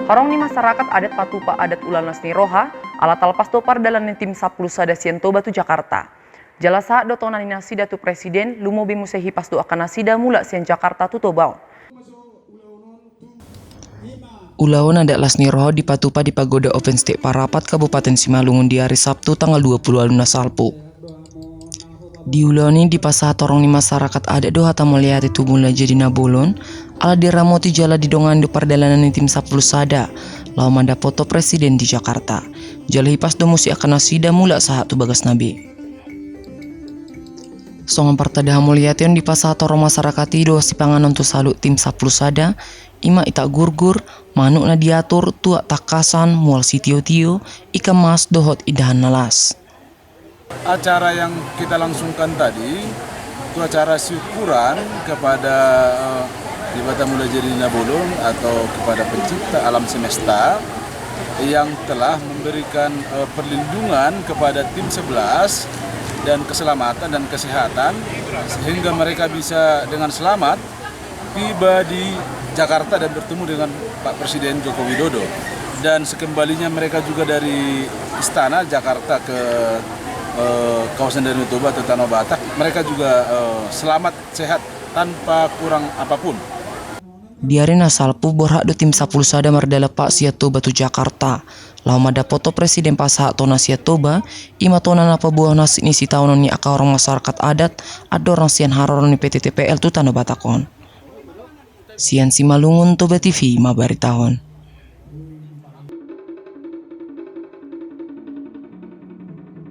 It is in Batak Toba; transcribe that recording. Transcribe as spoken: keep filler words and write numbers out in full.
Horong ni masyarakat adat patupa adat ulaon las ni roha, ala talpas do pardalanan ni tim sampulu sada sian Toba tu Jakarta. Jala sahat do tona ni nasida tu presiden, lumobi muse hipas do angka nasida mulak sian Jakarta tu Toba on. Ulaon adat las ni roha dipatupa di Pagoda Open Stage Parapat Kabupaten Simalungun di ari Sabtu tanggal dua pulu ualu na salpu. Di ulaon i dipasahat horong ni masyarakat adat do hata mauliate tu Mulajadi Nabolon, ala diramoti jala didongani do pardalanan ni tim sampulu sada, laho mandapothon presiden di Jakarta. Jala hipas do muse angka nasida mulak sahat tu bagasna be. Songon partada hamauliateon dipasahat horong masyarakat i do sipanganon tu saluhut tim sampulu sada, ima itak gurgur, manuk na diatur, tuak tangkasan, mual sitiotio, ikan mas dohot indahan na las. Acara yang kita langsungkan tadi itu acara syukuran kepada, eh, Debata Mulajadi Nabolon atau kepada pencipta alam semesta yang telah memberikan, eh, perlindungan kepada tim sebelas dan keselamatan dan kesehatan, sehingga mereka bisa dengan selamat tiba di Jakarta dan bertemu dengan Pak Presiden Joko Widodo. Dan sekembalinya mereka juga dari istana Jakarta ke, eh, kawasan Danau Toba atau Tanah Batak, mereka juga, eh, selamat sehat tanpa kurang apapun. Di ari na salpu borhat do tim sampulu sada mardalan pat sian Toba tu Jakarta, laho mandapothon presiden pasahat tona sian Toba, ima tona na paboahon hansit ni sitaonon ni angka horong masyarakat adat andorang sian haroro ni P T T P L tu Tanah Batak on. Sian Simalungun, Toba T V mambaritahon.